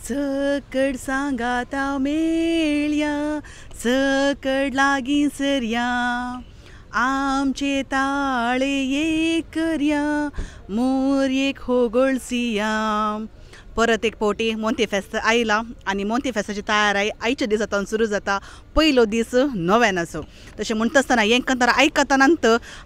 सकड सांगाता मेळया सकड लागीं सरया आमचे ताळे एक करया मोरयेक होगळसिया. परत एक फावटी मोंती फेस्त आयला आनी मोंती फेस्ताची तयारी आयच्या दिसा सावन सुरू जाता. पयलो दीस नोवेनाचो. तशें म्हणटा आसतना हें कांतार आयकतना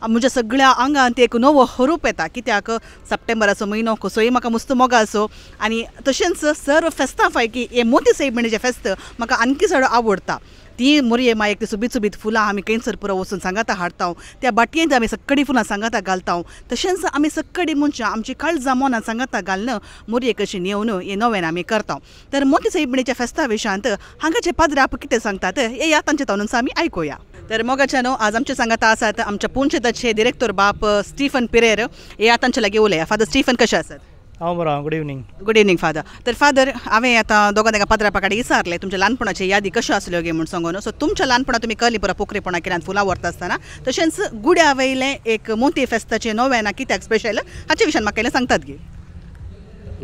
म्हज्या सगळ्या आंगांत एक नवो हरूप येता. कित्याक सप्टेंबराचो म्हयनो कसोय म्हाका मस्त मोगाचो आनी तशेंच सर्व फेस्तां फायकी हें मोती सायबिणीचें फेस्त म्हाका आणखी चड आवडटा. ती मोरये मायेक ती सोबीत सोबीत फुलां आमी खंयसर पुरो वचून सांगाता हाडटा, त्या बाटयेंत आमी सक्कडी फुलां सांगाता घालता. तशेंच आमी सक्कडी मनशां आमची काळजां मनां सांगाता घालून मोरयेक अशी नेवन हें नोवेन आमी करता. तर मोती सायबिणीच्या फेस्ता विशयांत हांगाचे पाद्रे आप कितें सांगतात येया तांचे ताणून आमी आयकुया. तर मोगाच्यानो आज आमचे सांगाता आसात आमच्या पुंचेताचे डिरेक्टर बाप स्टीफन पिरेर. येया तांचे लागीं उलया. फादर स्टीफन कशें आसात? हांव बरो. Good evening. Good evening father. तर फादर हांवें आतां दोगां तेका पाद्रापा कडेन विचारलें तुमच्या ल्हानपणाची यादी कश्यो आसल्यो गे म्हूण सांगून. सो तुमच्या ल्हानपणात तुमी कहली पुरा पोखरेपणां केल्यान फुलां व्हरता आसतना, तशेंच गुड्या वयलें एक मोती फेस्ताचें नोवेना कित्याक स्पेशल हाचे विशयान म्हाका इल्लें सांगतात गे?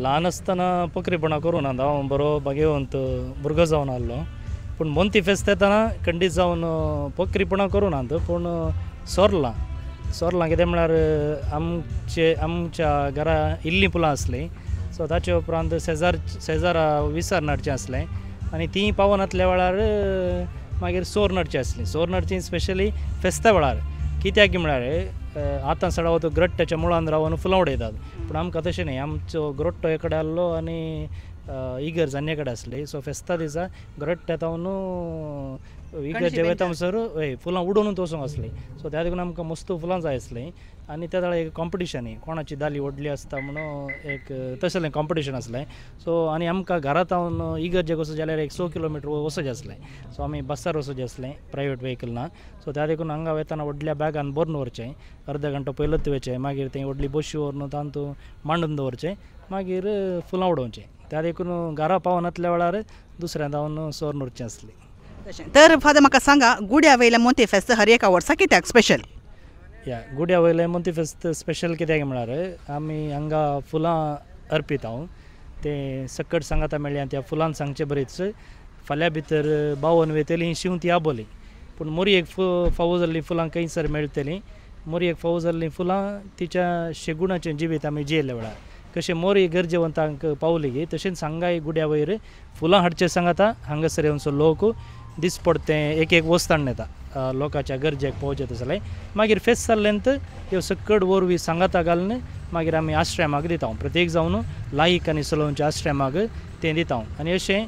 ल्हान आसतना पोखरेपणां करूं ना, हांव बरो भाग्यवंत भुरगो जावन आहलो. पूण मोंती फेस्त येतना खंडीत जावन पोखरेपणां करूं नात, पूण सोरलां सोरलां कितें म्हळ्यार आमचे आमच्या घरा इल्लीं फुलां आसलीं. सो ताचे उपरांत शेजारा विसर नडचें आसलें आनी तीं पावनातल्या वेळार मागीर सोर नडचीं आसलीं. सोर नडचीं स्पेशली फेस्ता वेळार. कित्याक म्हळ्यार आतां सडावत ग्रट्ट्याच्या मुळान रावन फुलां उडयतात, पूण आमकां तशें न्ही. आमचो ग्रोट्टो एकडे आहलो आनी इगर्ज आनी कडेन आसली. सो फेस्ता दिसा ग्रट्ट्या तावन इगर्जे वयता म्हणसर हय फुलां उडोवनूच वचूंक आसलीं. सो त्या देखून आमकां मस्त फुलां जाय आसलीं. आनी त्या वेळार एक कॉम्पिटिशन कोणाची दाली व्हडली आसता म्हणून एक तसलें कॉम्पिटिशन आसलें. सो आनी आमकां घरा तावन इगर्जेक वचूं जाल्यार एक 6 किलोमिटर वचचें आसलें. सो आमी बसार वचचें आसलें, प्रायवेट व्हेकल ना. सो त्या देखून हांगा वतना व्हडल्या बॅगान भरून व्हरचें, अर्द घंटो पयलोच वयचें, मागीर तें व्हडली बशी व्हरून तातूंत मांडून दवरचें, मागीर फुलां उडोवचें. त्या देखून घरा पावनातल्या वेळार दुसऱ्या धांवन सोर उरचें आसलें. तशें तर फादर म्हाका सांगा गुड्या वयलें मोती फेस्त हर एका वर्सा कित्याक स्पेशल? या गुड्या वयलें मोती फेस्त स्पेशल कित्याक म्हळ्यार आमी हांगा फुलां अर्पिता. तें सकट सांगाता मेळ्ळ्या त्या फुलान सांगचे बरीच फाल्यां भितर 52 वयतलीं शिंवती आबोली. पूण मोरयेक फावो जाल्लीं फुलां खंयसर मेळटलीं? मोरयेक फावो जाल्लीं फुलां तिच्या शेगुणाचें जिवीत आमी जियेल्ल्या वेळार कशें मोरी गरजेवंतांक पावली गी तशेंच हांगाय गुड्या वयर फुलां हाडचें सांगाता. हांगासर येवनसो लोक दिसपडतें एक एक वस्त हाडून येता लोकांच्या गरजेक पावचें तसलें. मागीर फेस्त जाल्लेंत ह्यो सकड वरवीं सांगाता घालून मागीर आमी आश्रमाक दिता. प्रत्येक जावन लायक आनी सलोवच्या आश्रमाक तें दिता. आनी अशें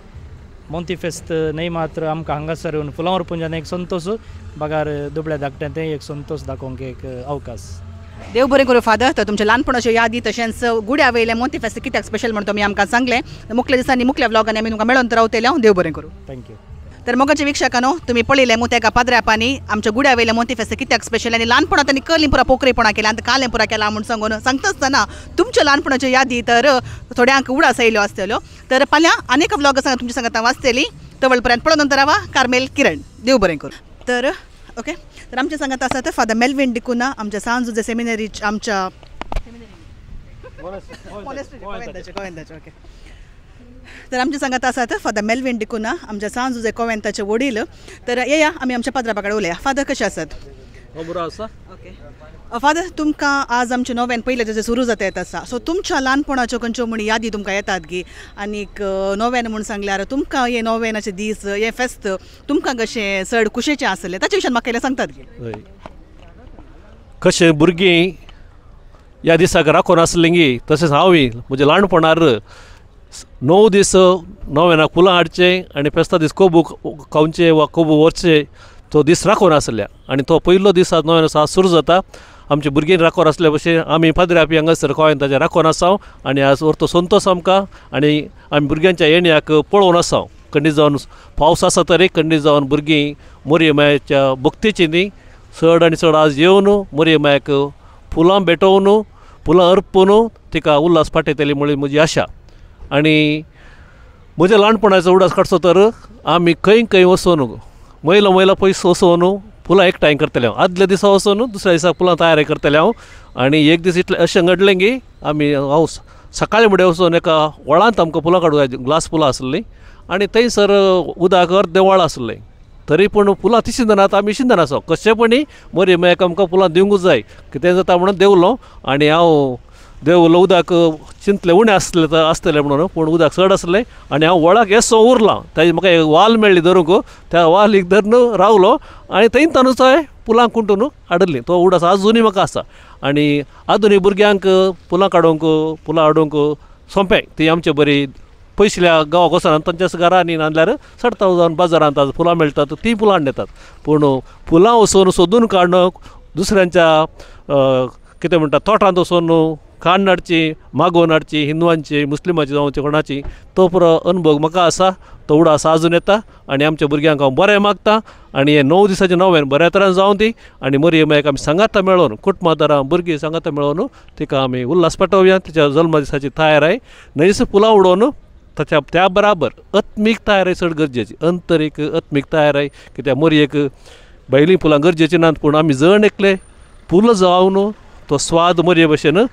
मोंती फेस्त न्हय मात्र आमकां हांगासर येवन फुलां व्हरपून एक संतोश बगार दुबळ्या धाकट्यां तें एक संतोश दाखोवंक एक अवकाश. देव बरें करूं फादर. तर तुमच्या ल्हानपणाच्यो यादी तशेंच गुड्या वयलें मोती फेस्त कित्याक स्पेशल म्हण तुमी आमकां सांगलें. मुखल्या दिसांनी मुखल्या व्लॉगांनी आमी तुमकां मेळोन रावतले. हांव देव बरें करूं. Thank you. तर मोगाचे वीक्षकांनो तुमी पळयलें मुतेका पाद्र्यापांनी आमच्या गुड्या वयलें मोती फेस्त कित्याक स्पेशल आनी ल्हानपणांत तांणी कहलीं पुरा पोखरेपणां केल्या आनी कालें पुरा केलां म्हूण सांगून सांगता आसतना तुमच्या ल्हानपणाच्यो यादी तर थोड्यांक उडास आयल्यो आसतल्यो. तर फाल्यां आनीक व्लॉग सांगा तुमच्या सांगाता वाचतली. तवळ पर्यंत पळोवन रावा. कार्मेल किरण. देव बरें करूं. तर ओके तर आमच्या सांगात आसात फादर मेल्विन डिकुना आमच्या सांत जुझे सेमिनरी आमच्या गोविंदाचे. ओके तर आमच्या सांगात आसात फादर मेल्विन डिकुना आमच्या सांत जुझे कोवेंताचे वडील. तर येया आमी आमच्या पाद्रा कडेन उलया. फादर कशें आसात? बरो आसा. ओके फादर तुमकां आज आमचें नोवेन पयलें जशें सुरू जाता येत आसा, सो तुमच्या ल्हानपणाच्यो खंयच्यो म्हण यादी तुमकां येतात गी? आनीक नोवेन म्हूण सांगल्यार तुमकां हे नोवेनाचे दीस हें फेस्त तुमकां कशें चड खुशेचें आसलें ताचे विशयान म्हाका इल्लें सांगतात गी? कशें भुरगीं ह्या दिसाक राखून आसलीं गी तशेंच हांवूय म्हज्या ल्हानपणार 9 दीस नोवेनाक फुलां हाडचें आनी फेस्ता दीस कोबू खावचें वा कोबू व्हरचें तो दीस राखून आसल्या. आनी तो पयलो दीस आज नोवेन आज सुरू जाता. आमचे भुरगीं राखोन आसल्या भशेन आमी पाद्र्यापी हांगासर कोवेंताचे राखोन आसा आनी आज तो संतोश आमकां आनी आमी भुरग्यांच्या येण्याक पळोवन आसा. खंडीत जावन पावस आसा तरी खंडीत जावन भुरगीं मोरये मायेच्या भक्तीची न्ही चड आनी चड आज येवन मोरये मायेक फुलां भेटोवन फुलां अर्पून तिका उल्हास पाठयतली म्हळी म्हजी आशा. आनी म्हज्या ल्हानपणाचो उडास काडचो तर आमी खंय खंय वचून मैला मैला पयस वचून फुलां एकठांय करतले हांव. आदल्या दिसा वचून दुसऱ्या दिसा फुलां तयारी करतले हांव. आनी एक दीस इतलें अशें घडलें की आमी हांव सकाळीं फुडें वचून एका व्हळांत आमकां फुलां काडूंक जाय, ग्लास फुलां आसलीं आनी थंयसर उदक अर्दें व्हळ आसलें, तरी पूण फुलां ती शिंदनात आमी शिंदन आसा कशेंपणी मरे मागीर आमकां फुलां दिवंकूच जाय कितें जाता म्हणून देंवलो आनी हांव देंवलो उदक चिंतलें उणें आसलें तर आसतलें म्हणून, पूण उदक चड आसलें आनी हांव व्हळाक येसो उरलां. ताजी म्हाका एक वाल मेळ्ळी धरूंक, त्या वालीक धरून रावलो आनी थंय तानूच हांवें फुलां कुंटून हाडिल्लीं. तो उडास आजुनूय म्हाका आसा. आनी आधुनीक भुरग्यांक फुलां काडूंक फुलां हाडूंक सोंपें, ती आमचे बरी पयसुल्या गांवाक वचना तांच्याच घरांनी नाजाल्यार चडता जावन बाजारांत आज फुलां मेळटात तीं फुलां हाडून येतात. पूण फुलां वचून सोदून काडून दुसऱ्यांच्या कितें म्हणटा तोटांत वचून काडून हाडची, मागोवन हाडची, हिंदवांची मुस्लिमाची जावं कोणाची, तो पुरो अनुभव म्हाका आसा, तो उडास आजून येता आनी आमच्या भुरग्यांक हांव बरें मागता आनी हे 9 दिसाचें नवेन बऱ्या तरान जावं दी आनी मरये मायक आमी सांगाता मेळोवन कुटुंबादारां भुरगीं सांगाता मेळोवन तिका आमी उल्हास पेटोवया. तिच्या जल्म दिसाची तयाराय न्हयस फुलां उडोवन ताच्या त्या बराबर आत्मीक तयाराय चड गरजेची, अंतरीक आत्मीक तयाराय, कित्याक मरयेक भायलीं फुलां गरजेचीं नात, पूण आमी जण एकले फुलां जावन तो स्वाद मरये भशेन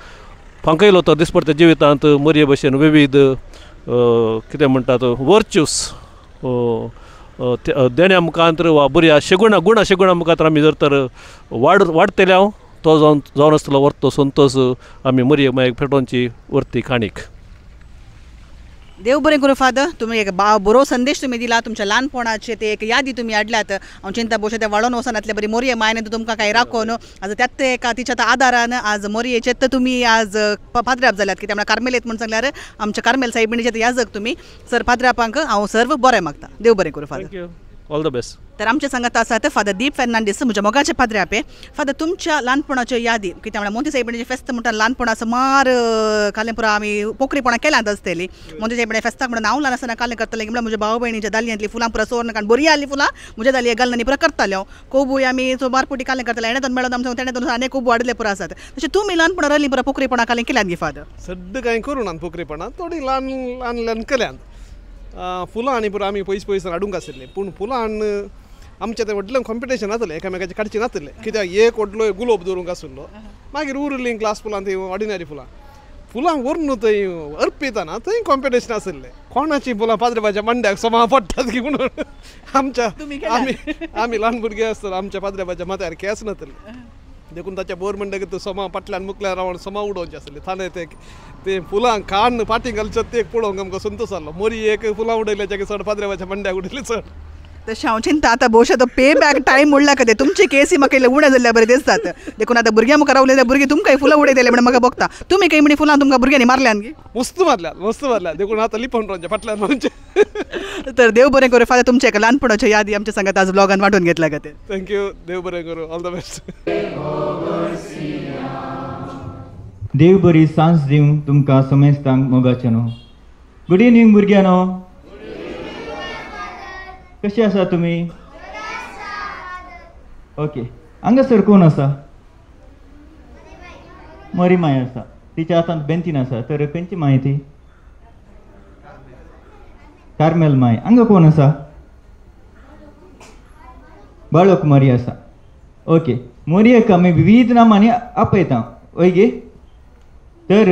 फांकयलो तो दिसपडत्या जिवितांत मरये भशेन विविध कितें म्हणटात वर्च्यूस देण्या मुखांत वा बऱ्या शेगुणा गुणा शेगुणा मुखांत आमी जर तर वाडटले हांव तो जावन जावन आसतलो वर्तो संतोश आमी मरये मायक पेटोवची वर्ती काणीक. देव बरें करूं फादर, तुमी एक बरो संदेश तुमी दिला, तुमच्या ल्हानपणाचे ते एक यादी तुमी हाडल्यात. हांव चिंता भोवशा ते वाडोवन वचनातले बरी मोरये मायन तुमकां कांय राखोवन आज त्याच एका तिच्या आदारान आज मोरयेचे तर तुमी आज पाद्र्याप जाल्यात, कित्याक म्हळ्यार कार्मेलेत म्हूण सांगल्यार आमच्या कार्मेल सायबिणीचे याजक तुमी. सर पाद्र्यापांक हांव सर्व बरें मागता. देव बरें करूं father. Thank you, all the best. तर आमच्या सांगात आसात फादर दीप फेर्नांडीस, म्हज्या मोगाचे पाद्रे. फादर तुमच्या ल्हानपणाच्यो यादी, कित्याक म्हळ्यार मोंती सायबिणीचें फेस्त म्हणटा ल्हानपणा सुमार कालें पुरा आमी पोकरीपणां केल्यांत आसतलीं. मोंती सायबिणी फेस्ताक म्हणून हांव ल्हान आसतना कालें करतालें म्हळ्यार म्हज्या भाव भयणीच्या दालयांतलीं फुलां पुरा सोर कारण बरी आहली फुलां म्हज्या दालये घालून पुरा करतालें हांव. कोबूय आमी सुमार पटी कालें करतालें, एणें मेळोन आमच्या तेणें आनी कोबू हाडले पुरा आसात. तशें तुमी ल्हानपणां रयलीं पुरा पोकरीपणां कालें केल्यांत गे फादर? सद्दां कांय करूं ना पोकरीपणां, थोडीं ल्हान ल्हान ल्हान केल्यांत. फुलां आनी पुरा आमी पयस पयस हाडूंक आशिल्लीं, पूण फुलां हाडून आमचें तें व्हडलें कॉम्पिटिशन नासलें, एकामेकाचें काडचें नासलें, कित्याक एक व्हडलो गुलोब दवरूंक आशिल्लो, मागीर उरलीं ग्लास फुलां तीं ऑर्डिनरी फुलां. फुलां व्हरून थंय अर्पितना थंय कॉम्पिटिशन आशिल्लें, कोणाचीं फुलां पाद्रेबाच्या मांड्याक सोमा पडटात की म्हणून. आमच्या आमी आमी ल्हान भुरगीं आसतना आमच्या पाद्रेबाच्या माथ्यार केंस नासले, देखून ताच्या बोर म्हणटकीर सोमा फाटल्यान मुखल्यान रावन सोमा उडोवचें आसलें. थाणे ते ते फुलां काडून फाटीं घालचें ते पळोवंक आमकां संतोश जालो. मोरी एक फुलां उडयल्या चड पाद्रेबाच्या मांड्याक उडयली चड. तशें हांव चिंता आतां भोवशा तो पे बॅक टायम म्हणल्या खातीर तुमची केसी म्हाका इल्ले उणें जाल्ल्या बरें दिसतात, देखून आतां भुरग्यां मुखार रावले जाल्यार भुरगीं तुमकां फुलां उडयतले म्हणून म्हाका भोगता. तुमी कांय म्हणी फुलां तुमकां भुरग्यांनी मारल्यान गी? मस्त मारल्या, मस्त मारल्या, देखून आतां लिपोवन रावचें फाटल्यान रावचें. तर देव बरें करूं फादर, तुमच्या एका ल्हानपणाच्यो यादी आमच्या सांगात आज ब्लॉगान वांटून घेतल्या खातीर. Thank you, देव बरें करूं, ऑल the best. देव बरी सांज दिवं तुमकां समेस्तांक मोगाचें न्हू. गुड इवनींग भुरग्यांनो, कशी आसा तुमी? ओके, हांगासर कोण आसा? मरी माय आसा, तिच्या हातांत बेंतीन आसा. तर खंयची माय ती? कार्मेल माय. हांगा कोण आसा? बाळक मरी आसा. ओके, मोरयेक आमी विविध नामांनी आपयता, हय गे? तर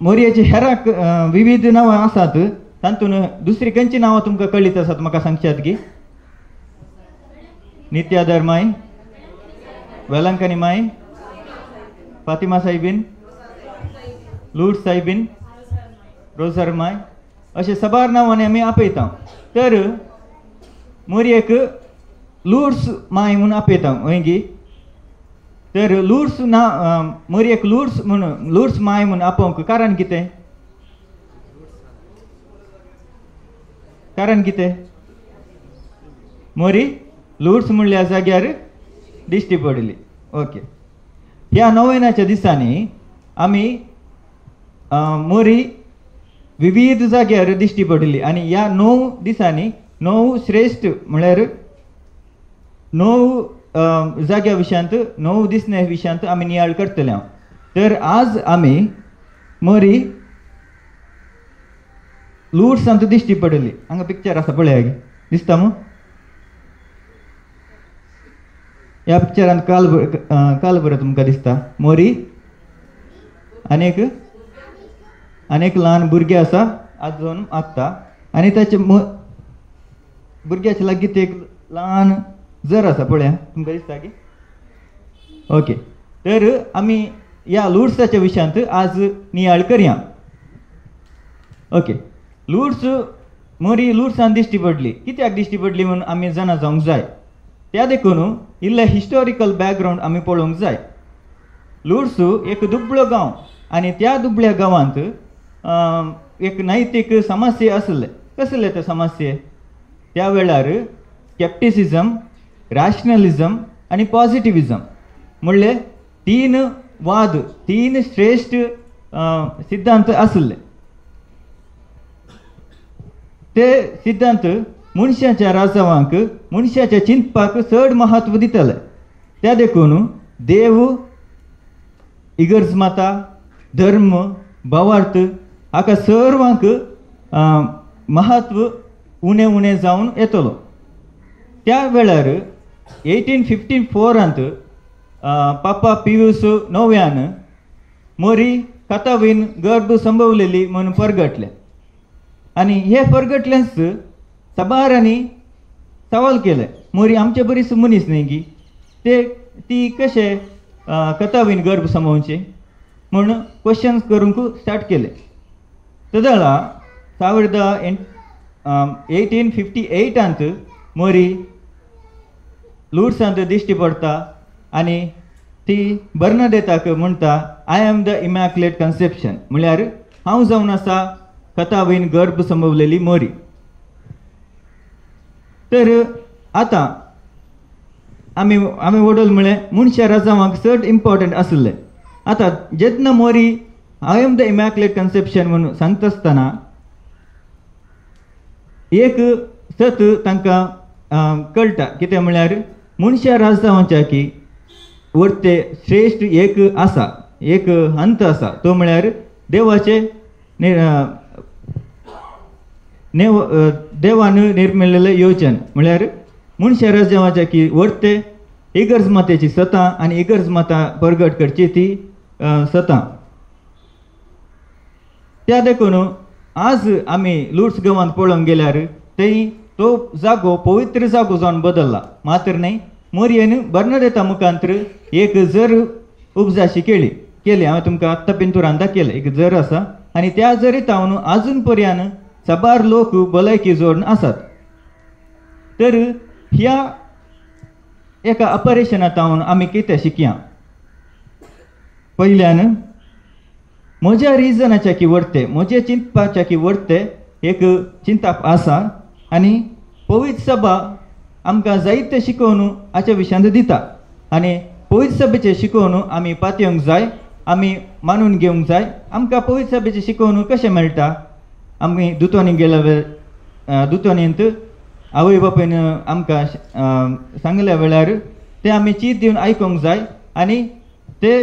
मोरयेचे हेराक विविध नांवां आसात, तातूंत दुसरी खंयची नांवां तुमकां कळीत आसात म्हाका सांगशात की? नित्याधर माय, वेलंकनी माय, फातिमा सायबीन, लूट सायबीन, रोजर माय, अशे सबार नांवांनी आमी आपयता. तर मोरयेक लूड्स माय म्हूण आपयता, हय गी? तर लूड्स ना मोरयेक लूड्स म्हूण लूड्स माय म्हूण आपोवंक कारण कितें? कारण कितें? मोरी लूड्स म्हणल्या जाग्यार दिश्टी पडली. ओके, ह्या नोवेनाच्या दिसांनी आमी मोरी विविध जाग्यार दिश्टी पडली आनी ह्या 9 दिसांनी 9 श्रेश्ठ म्हळ्यार 9 जाग्या विशयांत 9 दिसण्या विशयांत आमी नियाळ करतले हांव. तर आज आमी मोरी लूड्सांत दिश्टी पडली. हांगा पिक्चर आसा पळया, दिसता मू? ह्या पिक्चरान काल काल बरो तुमकां दिसता मोरी आनी एक आनी एक ल्हान भुरगें आसा आजोन आत्ता आनी ताचे भुरग्याच्या लागीं एक ल्हान जर आसा पळया तुमकां दिसता की ओके. तर आमी ह्या लुड्साच्या विशयांत आज नियाळ करया. ओके, लुड्स मोरी लुड्सान दिश्टी पडली, कित्याक दिश्टी पडली म्हणून आमी जाणा जावंक जाय. त्या देखून इल्लें हिस्टोरिकल बॅकग्रावंड आमी पळोवंक जाय. लुड्स एक दुबळो गांव आनी त्या दुबळ्या गांवांत एक नैतीक समस्या आसले. कसले ते समस्ये? त्या वेळार स्कॅप्टिसिजम, रॅशनलिजम आनी पॉजिटिविजम म्हणले तीन वाद, तीन श्रेश्ठ सिद्धांत आसले. ते सिद्धांत मनशाच्या राजावांक, मनशाच्या चिंतपाक चड म्हत्व दितले. त्या देखून देव, इगर्ज माता, धर्म, भावार्थ हाका सर्वांक म्हत्व उणें उणें जावन येतलो. त्या वेळार 1854 पापा पियूस नव्यान मोरी कथावीन गर्भ संभवलेली म्हणून परगटले आनी हे परगटलेंच साबारांनी सवाल केले, मोरी आमचे बरीच मनीस न्ही गी, ते ती कशे कथावीन गर्भ संभोवचे म्हूण क्वेश्चन्स करूंक स्टार्ट केले. तदळा 1858 मोरी लुड्सांत दिश्टी पडटा आनी ती बर्नादेताक म्हणटा, I am the immaculate conception, म्हळ्यार हांव जावन आसा कथावीन गर्भ संभवलेली मोरी. तर आतां आमी आमी वडोल म्हळें मनशा राजावांक चड इम्पॉर्टंट आसलें. आतां जेन्ना मोरी I am the immaculate conception म्हणून सांगता आसतना एक सत तांकां कळटा, कितें म्हळ्यार मनशा राजधावांच्या की वर्ते श्रेश्ठ एक आसा, एक हंत आसा, तो म्हळ्यार देवाचे देवान निर्मिलेलें योजन, म्हळ्यार मनशा राजधावांच्या की वर्ते इगर्ज मातेची सतां आनी इगर्ज माता परगट करची ती सतां. त्या देखून आज आमी लुड्स गांवांत पळोवंक गेल्यार थंय तो जागो पवित्र जागो जावन बदल्ला. मात्र न्हय, मोरयेन बर्नादेता मुखांत्र एक जर उपजाशी केली केली हांवें तुमकां आत्तां पिंतुरान दाखयलें, एक जर आसा आनी त्या जरी तावन आजून पर्यान साबार लोक भलायकी जोडून आसात. तर ह्या एका ऑपरेशना तावन आमी कितें शिकया? पयल्यान म्हज्या रिजनाच्या की वर्ते, म्हज्या चिंतपाच्या की वर्ते एक चिंताप आसा आनी पवित्र सभा आमकां जायते शिकोवन हाच्या विशयांत दिता आनी पवित्र सभेचें शिकोवन आमी पातयेवंक जाय, आमी मानून घेवंक जाय. आमकां पवित्र सभेचें शिकोवन कशें मेळटा? आमी दुतोनी गेल्या दुतोनींत आवय बापायन आमकां सांगल्या वेळार तें आमी चीत दिवन आयकूंक जाय आनी ते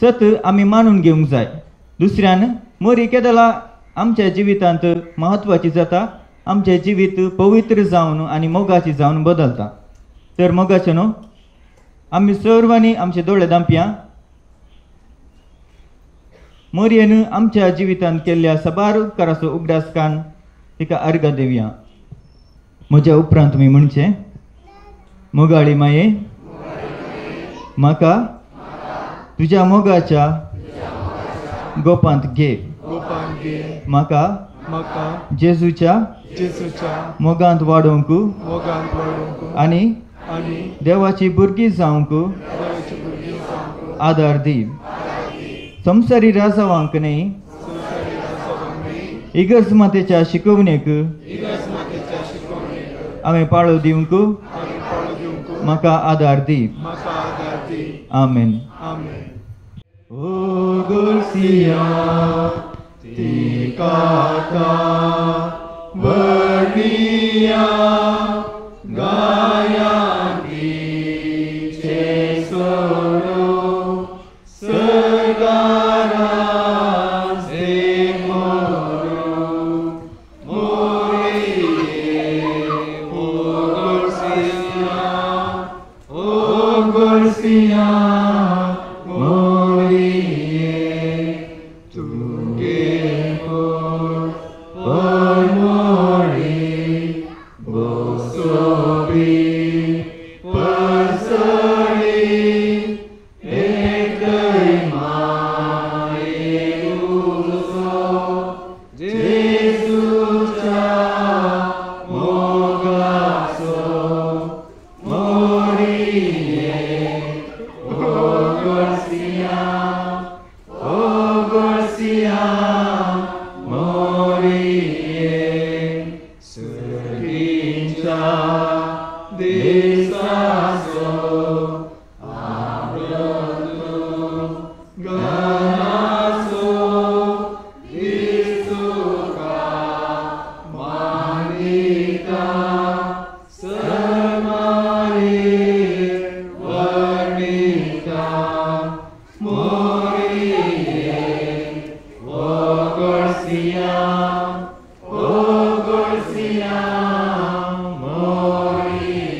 सत आमी मानून घेवंक जाय. दुसऱ्यान मोरी केदला आमच्या जिवितांत म्हत्वाची जाता, आमचें जिवीत पवित्र जावन आनी मोगाची जावन बदलता. तर मोगाचें न्हू आमी सर्वांनी आमचे दोळे दांपया. मोरयेन आमच्या जिवितांत केल्ल्या साबार उपकाराचो उगडास कान तिका अर्घ दिवया. म्हज्या उपरांत तुमी म्हणचें, मोगाळी माये म्हाका तुज्या मोगाच्या गोपांत घे, म्हाका जेजूच्या मोगांत वाडोवंक आनी देवाची भुरगीं जावंक आदार दी. संवसारी राजावांक न्हय, इगर्ज मातेच्या शिकवणेक हांवें पाळो दिवंक म्हाका आदार दी. आमेन. ओ गोरसिया तिकाका वर्णिया गाया चे सोरो सरगारा से मोरो मोरे ओ गोरसिया ओ गोरसिया मोरे तुगे गोळसिया, ओ गोळसिया मोरिये.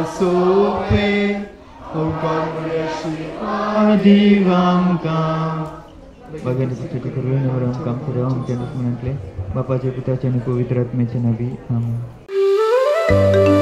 सोपे बापाचे पुताचे आणि पवित्र आत्म्याचे नावी. आमेन.